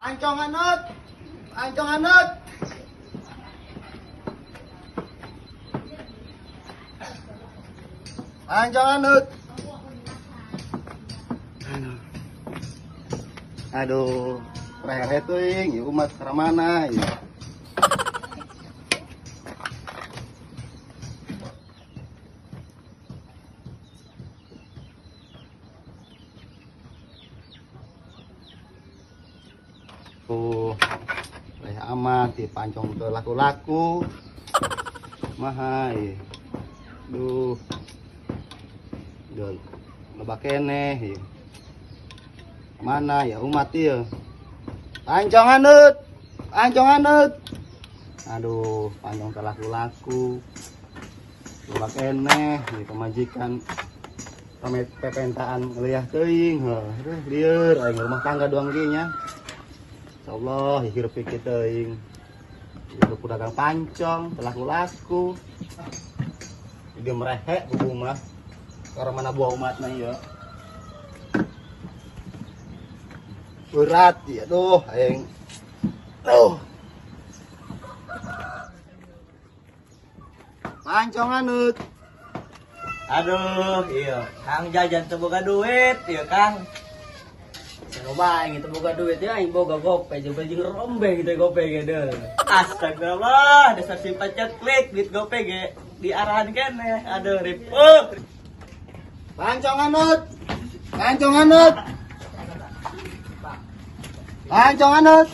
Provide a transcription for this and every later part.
Pancong anut. Pancong anut. Pancong anut. Aduh. Aduh, rehe teuing ieu umat mana ieu. Tuh, leh amat di pancong teu laku-laku. Mahai. Duh. Duh, loba keneh ieu. Mana ya umat ieu? Pancong anut. Pancong anut. Aduh, pancong teu laku-laku. Loba keneh ieu pamajikan pamit pepentaan leuah teuing heuh. Aduh, lieur aing rumah tangga doang ge nya. Insyaallah hirup kieu teuing. Hirup dagang pancong, teu laku-laku. Dia merehe bubu mah. Karena mana buah umatna ieu. Berat ya tuh aing. Tuh. Pancong anut. Aduh, iya. Kang jajan teu boga duit, iya Kang. Coba aing teu boga duit ya aing boga gope, coba jeung rombe gitu gope ge deul. Astagfirullah, dasar sifat ceklik duit gope ge diarahan keneh. Aduh, ripuh. Pancong anut. Pancong anut. Pancong anut.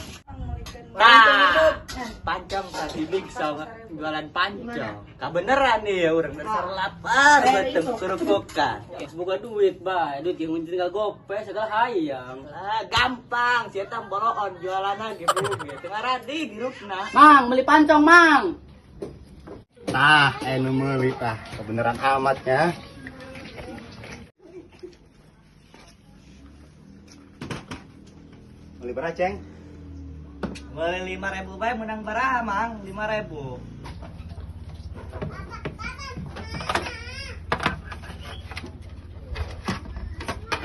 Nah, pancong tadi big sama jualan pancong. Kabeneran nih ya urang dasar lapar beteng surukukan. Geus boga duit bae, duit yang tinggal gope segala hayang. Lah gampang, si eta boroon jualanna ge bumi. Teu ngaradi dirupna. Mang, beli pancong, Mang. Tah, nu meuli tah, kebeneran amatnya. Beli berapa, Ceng? Beli 5.000 bae menang baraha, Mang? 5.000.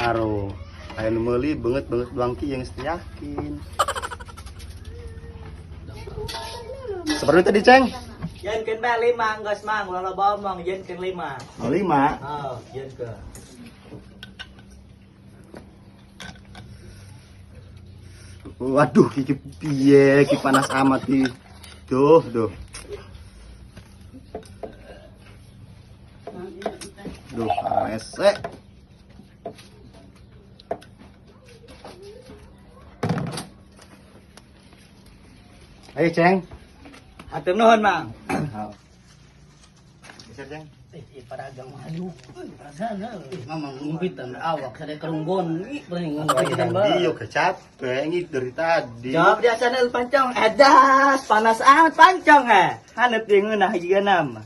Aduh, aya nu meuli beungeut-beungeut doang ki yang yakin. Seperti tadi, Ceng? Jenkeun bae 5 geus, Mang, ulah loba omong, jenkeun 5. Oh, 5. Oh, jenkeun. Waduh, kiki piye, ki panas amat ki. Duh, duh. Duh, resek. Ayo, Ceng. Hatur nuhun, Mang. Geser, Ceng. Eh, pedagang malu. Mamang ngumpitan awak sada kerunggon. Ih, berani ngumpitan bae. Iya, capek ini dari tadi. Jawab biasa nel pancong. Edas, panas amat pancong eh. Hanet jeung ngeunah jiga nama.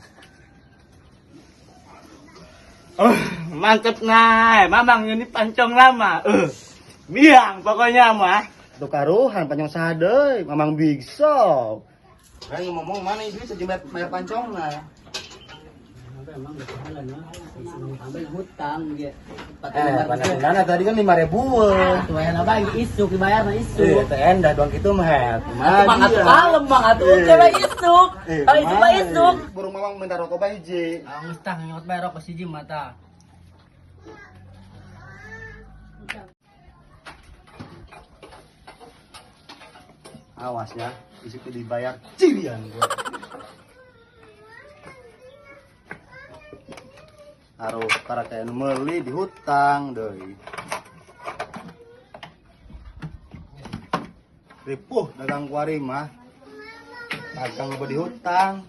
Mantep nah, mamang ini pancong lama. Biang pokoknya mah. Tuh karuhan pancong sadeuy, mamang big shop. Kan ngomong mana ibu sejumlah bayar pancong lah. Emang jalan mah ambil hutang ge. Mana tadi kan 5.000-an. Tuh aya bagi isuk dibayar mah isuk. Teh endah doang kitu mah. Atuh mang atuh kalem mang atuh cewek isuk. Ah isuk mah isuk. Burung mamang minta rokok bae hiji. Ah geus tah nyot bae rokok siji mata. Awas ya, isuk dibayar cirian gua. Aruh, karena kayak meuli di hutang deui. Ripuh dagang kuari mah. Dagang loba di hutang.